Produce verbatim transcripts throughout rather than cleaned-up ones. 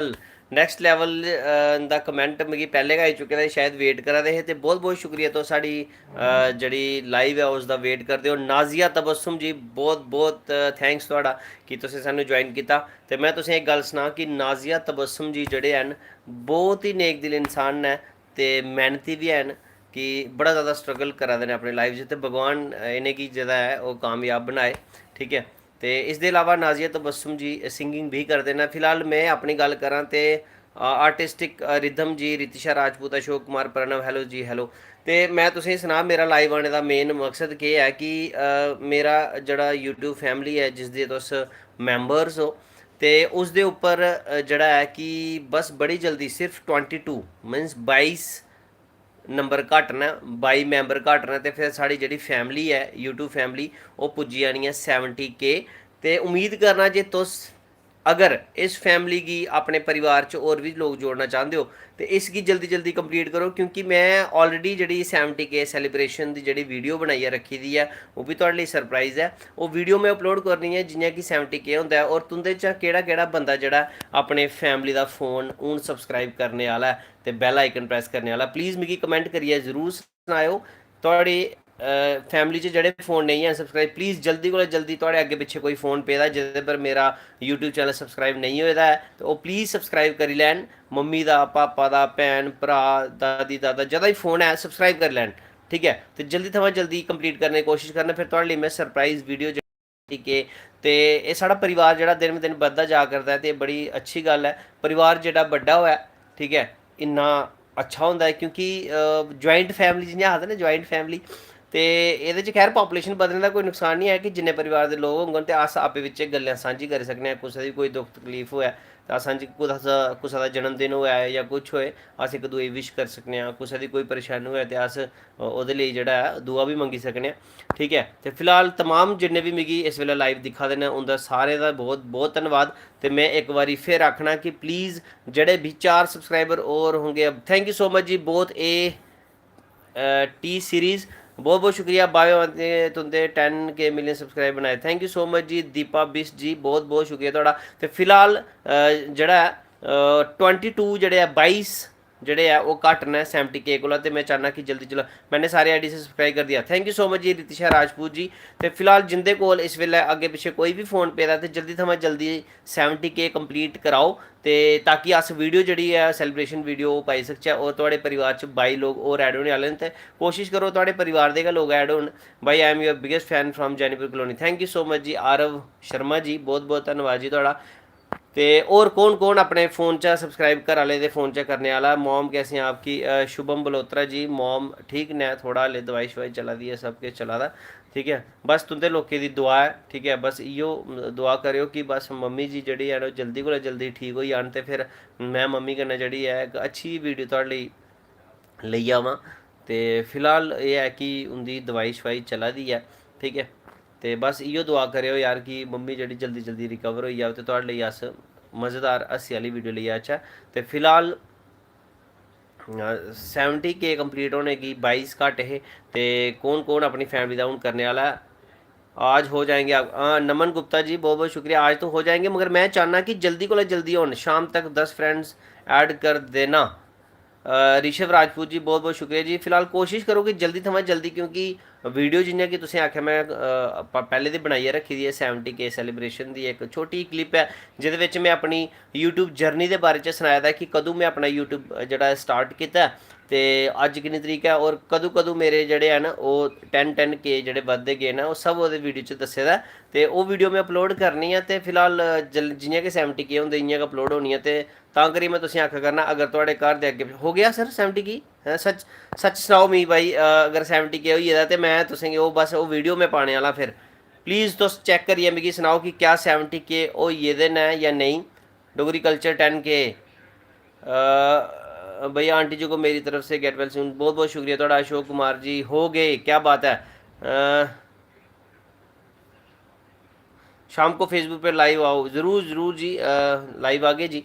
Next level दा comment मिगी पैह्लें गै आई चुके दा, शायद वेट करा दे हे। ते बहुत बहुत शुक्रिया, तुस साढ़ी अ, जेह्ड़ी लाइव ऐ उसदा वेट करदे ओ। नाजिया तबस्सुम जी, बहुत बहुत थैंक्स थुआढ़ा कि तुसें सानूं ज्वाइन कीता। ते में तुसें इक गल्ल सनां कि नाजिया तबस्सुम जी जेह्ड़े हैन, बहुत ही नेक दिल इंसान न ते मेहनती बी हैन कि बड़ा ज़्यादा स्ट्रगल करा दे न अपनी लाइफ च। ते भगवान इ'नेंगी जेह्ड़ा ऐ ओह् कामयाब बनाए, ठीक ऐ। ते इसदे अलावा नाजिया तबस्सुम जी सिंगिंग बी करदे न। फिलहाल में अपनी गल्ल करां ते आर्टिस्टिक रिदम जी, रितिशा राजपूत, अशोक कुमार, प्रणव, hello जी, hello। ते में तुसेंगी सनां, मेरा लाइव आने दा मेन मकसद केह् ऐ कि अ, मेरा जेह्ड़ा यूट्यूब फैमिली ऐ, जिसदे तुस मैंबर्स ओ, ते उसदे उप्पर अ, जेह्ड़ा ऐ कि बस बड़ी जल्दी, सिर्फ ट्वेंटी टू, मीन्स बाईस नंबर घट्ट न, बाई मैंबर घट्ट न, ते फिर साढ़ी जेह्ड़ी फैमिली ऐ, यूट्यूब फैमिली, ओह् पुज्जी जानी ऐ सैवंटी के। ते उम्मीद करना जे तुस अगर इस फैमिली गी अपने परिवार च होर बी लोक जोड़ना चांह्दे ओ, ते इसगी जल्दी जल्दी कंप्लीट करो, क्योंकि में ऑलरेडी जेह्ड़ी सैवंटी के सैलीब्रेशन दी जेह्ड़ी वीडियो बनाइयै रक्खी दी ऐ, ओह् बी थुआढ़े लेई सरप्राइज ऐ। ओह् वीडियो में अपलोड करनी ऐ जि'यां कि सैवंटी के होंदा ऐ। और तुं'दे चा केह्ड़ा केह्ड़ा बंदा जेह्ड़ा अपने फैमिली दा फोन हून सब्सक्राइब करने आह्ला ऐ ते बेल आइकन प्रेस करने आह्ला, प्लीज मिगी कमेंट करियै जरूर सनाएओ। थुआढ़ी फैमिली च जेह्ड़े फोन नेईं हैन सब्सक्राइब, प्लीज जल्दी कोला जल्दी, थुआढ़े अग्गें पिच्छें कोई फोन पेदा जेह्दे पर मेरा यूट्यूब चैनल सब्सक्राइब नेईं होए दा ऐ, ते ओह् प्लीज सब्सक्राइब करी लैन। मम्मी दा, पापा दा, भैन, भ्राऽ, दादी, दादा, जेह्दा बी फोन ऐ, सब्सक्राइब करी लैन, ठीक ऐ। ते जल्दी थमां जल्दी कंप्लीट करने दी कोशिश करना, फिर थुआढ़े लेई में सरप्राइज वीडियो, ठीक ऐ। ते एह् साढ़ा परिवार जेह्ड़ा दिन ब दिन बधदा जा करदा ऐ, ते बड़ी अच्छी गल्ल ऐ। परिवार जेह्ड़ा बड्डा होऐ, ठीक ऐ, इन्ना अच्छा होंदा ऐ, क्योंकि ज्वाइंट फैमिली जि'यां आखदे ना, ज्वाइंट फैमिली, ते एह्दे च खैर पापुलेशन बधने दा कोई नुकसान निं ऐ कि जिन्ने परिवार दे लोक होङन ते अस आपे बिच्चें गल्लां सांझी करी सकने आं। कुसै दी कोई दुख तकलीफ होऐ ते अस सांझी, कुसै दा, कुसै दा जन्मदिन होऐ जां कुछ होऐ, अस इक दूए गी विश करी सकने आं। कुसै दी कोई परेशानी होऐ ते अस ओह्दे लेई जेह्ड़ा ऐ दुआ बी मंगी सकने आं, ठीक ऐ। ते फिलहाल तमाम जिन्ने बी मिगी इस बेल्लै लाइव दिक्खा दे न, उं'दा सारें दा बहुत बहुत धन्नवाद। ते में इक बारी फिर आखना कि प्लीज जेह्ड़े बी चार सब्सक्राइबर होर होंगे, थैंक यू सो मच जी। बहुत ए टी सीरीज, बहुत बहुत शुक्रिया। बावे तुंदे टेन के मिलियन सब्सक्राइब बनाए, थैंक यू सो मच जी। दीपा बिस्ट जी, बहुत बहुत शुक्रिया थुआढ़ा। ते फिलहाल अ, जेह्ड़ा ऐ ट्वेंटी टू जेह्ड़े ऐ, बाईस जेह्ड़े ऐ ओह् घट्ट न सैवंटी के कोला। ते में चाह्न्नां कि जल्दी चलो, मैंने सारे आईडी से सब्सक्राइब कर दिया, थैंक यू सो मच जी रितिशा राजपूत जी। ते फिलहाल जिंदे कोल इस बेल्लै अग्गें पिच्छें कोई बी फोन पेदा ते जल्दी थमां जल्दी सैवंटी के कंप्लीट कराओ, ते ताकि अस वीडियो जेह्ड़ी ऐ सैलीब्रेशन वीडियो ओह् पाई सकचै और थुआढ़े परिवार च बाई लोक होर ऐड होने आह्ले न। ते कोशिश करो थुआढ़े परिवार दे गै लोक ऐड होन। भाई, I am your biggest fan from Jainipur colony, thank you so much जी। आरव शर्मा जी, बहुत बहुत धन्नवाद जी थुआढ़ा। ते होर कौन कौन अपने फोन चा सब्सक्राइब, घर आह्ले दे फोन चा करने आह्ला? मॉम कैसे हैं आपकी? अ, शुभम बलोत्रा जी, मॉम ठीक न, थोह्ड़ा हाले दवाई शवाई चला दी ऐ, सब किश चला दा, ठीक ऐ। बस तुं'दे लोकें दी दुआ ऐ, ठीक ऐ। बस इ'यो दुआ करेओ कि बस मम्मी जी जेह्ड़ी हैन ओह् जल्दी कोला जल्दी ठीक होई जान, ते फिर में मम्मी कन्नै जेह्ड़ी ऐ इक अच्छी वीडियो थुआढ़े लेई लेई आवां। ते फिलहाल एह् ऐ कि उं'दी दवाई शवाई चला दी ऐ, ठीक ऐ। ते बस इ'यो दुआ करेओ यार कि मम्मी जेह्ड़ी जल्दी जल्दी रिकवर होई जाओ ते थुआढ़े लेई अस मज़ेदार हस्सी आह्ली वीडियो लेई आचै। ते फिलहाल सैवंटी के कंप्लीट होने गी बाईस घट्ट हे। ते कौन कौन अपनी फैमिली दा हून करने आह्ला ऐ? आज हो जाएंगे आप, हाँ, नमन गुप्ता जी, बहुत बहुत शुक्रिया। आज तो हो जाएंगे, मगर मैं चाहना कि जल्दी कोला जल्दी होन, शाम तक दस फ्रेंड्स ऐड कर देना। अ, ऋषभ राजपूत जी, बहुत बहुत शुक्रिया जी। फिलहाल कोशिश करो कि जल्दी थमां जल्दी, क्योंकि वीडियो जि'यां कि तुसें आखेआ, मैं अ, प- पैह्ले दी बनाइयै रक्खी दी ऐ सैवंटी के सैलीब्रेशन दी इक छोटी क्लिप ऐ, जेह्दे बिच मैं अपनी यूट्यूब जर्नी दे बारे च सनाए दा ऐ कि कदूं मैं अपना यूट्यूब जेह्ड़ा स्टार्ट कीता ऐ ते अज्ज किन्नी तरीक ऐ और कदूं कदूं मेरे जेह्ड़े हैन ओह् टैन टैन के जेह्ड़े बधदे गे न, ओह् सब ओह्दे वीडियो च दस्से दा ऐ। ते ओह् वीडियो मैं अपलोड करनी ऐ ते फिलहाल जल- जि'यां कि सैवंटी के होंदे इ'यां गै अपलोड होनी ऐ। ते तां करियै मैं तुसेंगी आखा करना, अगर थुआढ़े घर दे अग्गें हो गया सर सैवंटी के, हैं, सच सच सनाओ मिगी भाई, अ, अगर सैवंटी के होई गेदा ते मैं तुसेंगी ओह् बस ओह् वीडियो मैं पाने आह्ला। फिर प्लीज तुस चैक करियै मिगी सनाओ कि क्या सैवंटी के होई गेदे न जां नेईं। डोगरी कल्चर टैन के। अ, भैया आंटी जी को मेरी तरफ से गेट वेल सून, बहुत बहुत शुक्रिया थुआढ़ा अशोक कुमार जी। हो गए, क्या बात है। अ, शाम को फेसबुक पे लाइव आओ, ज़रूर ज़रूर जी, लाइव आगे जी।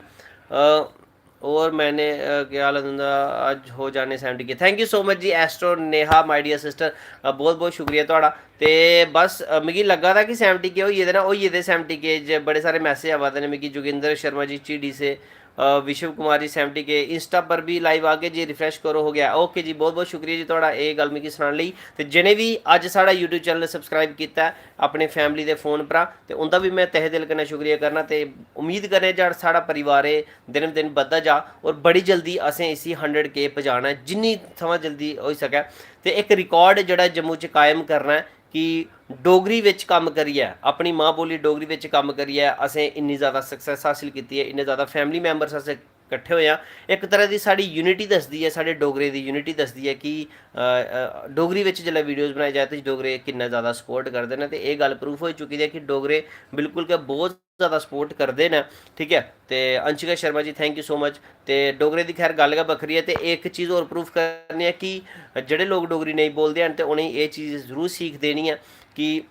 अ, और मैंने अ, क्या हाल है तुंदा? आज हो जाने सैवंटी के। Thank you so much ji astro Neha, my dear sister, बहुत बहुत शुक्रिया थुआढ़ा। ते बस अ, मिगी लग्गा दा कि सैवंटी के होई गेदे ना, होई गेदे सैवंटी के। जे बड़े सारे मैसेज आवा दे न मिगी, जोगिंदर शर्मा जी झीडी से, अ, विश्व कुमार जी सैवंटी के Insta पर भी लाइव आगे जी, रिफ्रेश करो, हो गया। ओके जी, बहुत बहुत शुक्रिया जी थुआढ़ा एह् गल्ल मिगी सनाने लेई। ते जि'नें बी अज्ज साढ़ा YouTube चैनल सब्सक्राइब कीता ऐ, अपने फैमिली दे फोन परा, ते उं'दा बी में तहे दिल कन्नै शुक्रिया करना। ते उम्मीद करने जां साढ़ा परिवार एह् दिन ब दिन बधदा जा, और बड़ी जल्दी असें इसी हंड्रेड के पजाना ऐ, जिन्नी थमां जल्दी होई सकै। ते इक रिकॉर्ड जेह्ड़ा जम्मू च कायम करना ऐ कि डोगरी बिच कम्म करियै, अपनी मां बोली डोगरी बिच कम्म करियै असें इन्नी ज़्यादा सक्सेस हासिल कीती ऐ, इन्ने ज़्यादा फैमिली मैंबर्स असें किट्ठे होए आं। इक तरह दी साढ़ी यूनिटी दसदी ऐ, साढ़े डोगरे दी यूनिटी दसदी ऐ कि अ, अ, डोगरी बिच जिसलै वीडियोज़ बनाई जाए ते डोगरे किन्ना ज़्यादा सपोर्ट करदे न। ते एह् गल्ल प्रूफ होई चुकी दी ऐ कि डोगरे बिल्कुल गै बहुत ज़्यादा सपोर्ट करदे न। ठीक ऐ, ते Anshika Sharma ji, thank you so much। ते डोगरे दी खैर गल्ल गै बक्खरी ऐ। ते इक चीज़ होर प्रूफ करनी ऐ कि जेह्ड़े लोक डोगरी नेईं बोलदे हैन, ते उ'नेंगी एह् चीज़ जरूर सीख देनी ऐ कि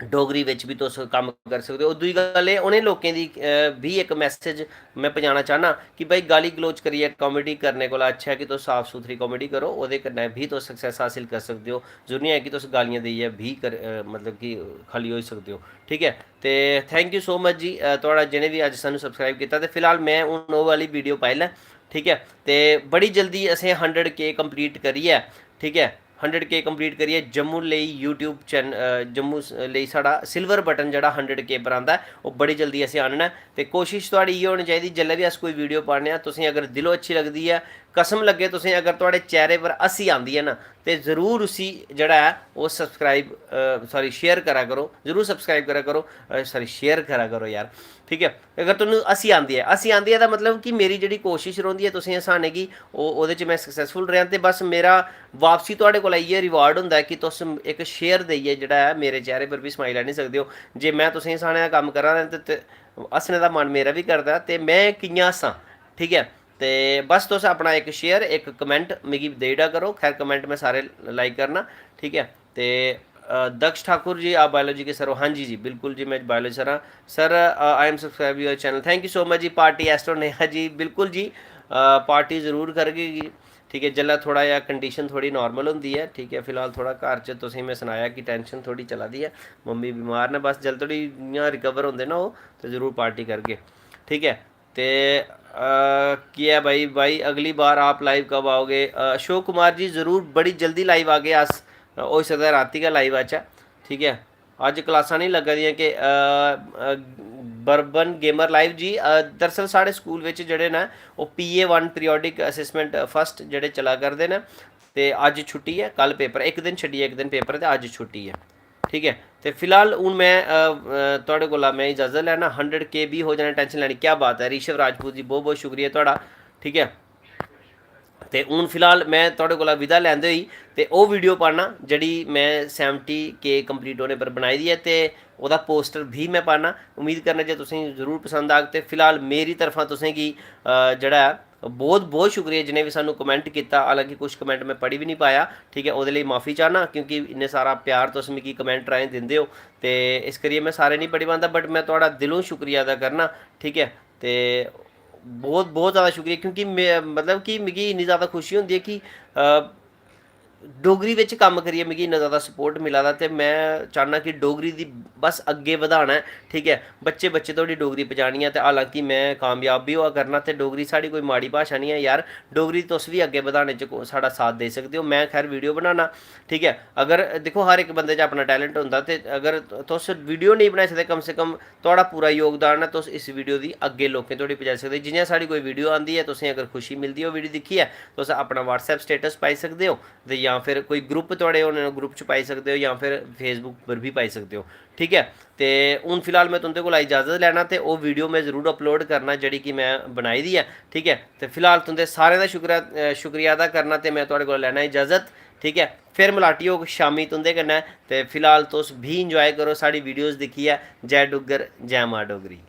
डोगरी बिच बी तुस कम्म करी सकदे ओ। दूई गल्ल एह्, उ'नें लोकें दी, अ, बी इक मैसेज में पजाना चाह्न्नां कि भाई, गाली गलोच करियै कामेडी करने कोला अच्छा ऐ कि तुस साफ सुथरी कामेडी करो, ओह्दे कन्नै बी तुस सक्सेस हासिल करी सकदे ओ। जरूरी निं ऐ कि तुस गालियां देइयै बी कर-, अ, मतलब कि खाल्ली होई सकदे ओ। ठीक ऐ, ते thank you so much जी, अ, थुआढ़ा जि'नें बी अज्ज सानूं सब्सक्राइब कीता। ते फिलहाल में हून ओह् आह्ली वीडियो पाई लैं, ठीक ऐ, ते बड़ी जल्दी असें हंड्रेड के कंप्लीट करियै, ठीक ऐ, हंड्रेड के कंप्लीट करियै जम्मू लेई YouTube चैन-, अ, जम्मू स-, लेई साढ़ा सिल्वर बटन जेह्ड़ा हंड्रेड के पर आंदा ऐ, ओह् बड़ी जल्दी असें आह्नना ऐ। ते कोशिश थुआढ़ी इ'यै होनी चाहिदी, जिसलै बी अस कोई वीडियो पान्ने आं, तुसें अगर दिलों अच्छी लगदी ऐ, कसम लग्गे तुसें, अगर थुआढ़े चेहरे पर हस्सी आंदी ऐ ना, ते जरूर उसी जेह्ड़ा ऐ ओह् सब्सक्राइब, अ, सॉरी, शेयर करा करो, जरूर सब्सक्राइब करा करो, अ, सॉरी, शेयर करा करो यार। ठीक ऐ, अगर तुहानू हस्सी आंदी ऐ, हस्सी आंदी ऐ, तां मतलब कि मेरी जेह्ड़ी कोशिश रौंह्दी ऐ तुसें हसाने गी, ओह्, ओह्दे च में सक्सैसफुल रेहां। ते बस मेरा बापसी थुआढ़े कोला इ'यै रिवार्ड होंदा ऐ कि तुस इक शेयर देइयै जेह्ड़ा ऐ, मेरे चेहरे पर बी स्माइल आह्नी सकदे ओ। जे में तुसें हसाने दा कम्म करा दा ते, ते हस्सने दा मन मेरा बी करदा, ते में कि'यां हस्सां? ठीक ऐ, ते बस तुस अपना इक शेयर, इक कमेंट मिगी देई ओड़ा करो। खैर, कमेंट में सारे लाइक करना, ठीक ऐ। ते, अ, दक्ष ठाकुर जी, आप बायोलॉजी के सर हो? हाँ जी, जी, बिल्कुल जी, मैं बायोलॉजी सर हाँ। सर, अ, I am subscribe your channel, thank you so much जी। पार्टी एस्ट्रो नेहा जी, बिल्कुल जी, अ, पार्टी जरूर करगे जी। ठीक ऐ, जिसलै थोह्ड़ा जेहा कंडीशन थोह्ड़ी नार्मल होंदी ऐ, ठीक ऐ, फिलहाल थोह्ड़ा घर च तुसेंगी में सनाया कि टैंशन थोह्ड़ी चला दी ऐ, मम्मी बमार न, बस जिसलै धोड़ी इ'यां रिकवर होंदे ना ओह्, ते जरूर पार्टी करगे। ठीक ऐ, ते, अ, केह् ऐ भाई, भाई, अगली बार आप लाइव कब आओगे? अ, अशोक कुमार जी, जरूर, बड़ी जल्दी लाइव आगे अस। अ, होई सकदा ऐ रातीं गै लाइव आचै, ठीक ऐ। अज्ज क्लासां निं लग्गा दियां कि, अ, अ, बर्बन गेमर लाइव जी, अ, दरअसल साढ़े स्कूल बिच जेह्ड़े न, ओह् P A one periodic assessment first जेह्ड़े चला करदे न, ते अज्ज छुट्टी ऐ, कल पेपर, इक दिन छड्डियै इक दिन पेपर, ते अज्ज छुट्टी ऐ। ठीक ऐ, ते फिलहाल हून में, अ, अ, थुआढ़े कोला में इजाज़त लैना। हंड्रेड के भी हो जाना, टैंशन लैनी, क्या बात ऐ। ऋषभ राजपूत जी, बहुत बहुत शुक्रिया थुआढ़ा। ठीक ऐ, ते हून फिलहाल में थुआढ़े कोला विदा लैंदे होई ते ओह् वीडियो पाना जेह्ड़ी में सैवंटी के कंप्लीट होने पर बनाई दी ऐ, ते ओह्दा पोस्टर बी में पाना। उम्मीद करना जे तुसेंगी जरूर पसंद आग। ते फिलहाल मेरी तरफा तुसेंगी, अ, जेह्ड़ा ऐ, बहुत बहुत शुक्रिया जि'नें बी सानूं कमेंट कीता, हालांकि कुछ कमेंट में पढ़ी बी निं पाया, ठीक ऐ, ओह्दे लेई माफी चाह्न्नां, क्योंकि इन्ने सारा प्यार तुस मिगी कमेंट राहें दिंदे ओ, ते इस करियै में सारे निं पढ़ी पांदा, but में थुआढ़ा दिलों शुक्रिया अदा करना, ठीक ऐ। ते बहुत बहुत ज़्यादा शुक्रिया, क्योंकि में, मतलब कि मिगी इन्नी ज़्यादा खुशी होंदी ऐ कि, अ, डोगरी बिच कम्म करियै मिगी इन्ना ज़्यादा सपोर्ट मिला दा, ते में चाह्न्नां कि डोगरी दी बस अग्गें बधाना ऐ, ठीक ऐ, बच्चे बच्चे धोड़ी डोगरी पजानी ऐ। ते हालांकि में कामयाब बी होआ करना, ते डोगरी साढ़ी कोई माड़ी भाशा निं ऐ यार, डोगरी तुस बी अग्गें बधाने च को-, साढ़ा साथ देई सकदे ओ। में खैर वीडियो बनाना, ठीक ऐ, अगर दिक्खो, हर इक बंदे च अपना टैलेंट होंदा, ते अगर तुस वीडियो नेईं बनाई सकदे, कम से कम थुआढ़ा पूरा योगदान ऐ, तुस इस वीडियो दी अग्गें लोकें धोड़ी पजाई सकदे। जि'यां साढ़ी कोई वीडियो आंदी ऐ, तुसें अगर खुशी मिलदी ऐ ओह् वीडियो दिक्खियै, तुस अपना WhatsApp स्टेटस पाई सकदे ओ, ते जां फिर कोई ग्रुप थुआढ़े होने न, ग्रुप च पाई सकदे ओ, जां फिर Facebook पर बी पाई सकदे ओ, ठीक ऐ। ते हून फिलहाल में तुं'दे कोला इजाज़त लैना, ते ओह् वीडियो में जरूर अपलोड करना जेह्ड़ी कि में बनाई दी ऐ, ठीक ऐ। ते फिलहाल तुं'दे सारें दा शुक्र-, अ, शुक्रिया अदा करना, ते में थुआढ़े कोला लैना इजाज़त, ठीक ऐ। फिर मलाटी होग शामीं तुं'दे कन्नै, ते फिलहाल तुस बी enjoy करो साढ़ी वीडियोज़ दिक्खियै। जै डुग्गर, जै मां डोगरी।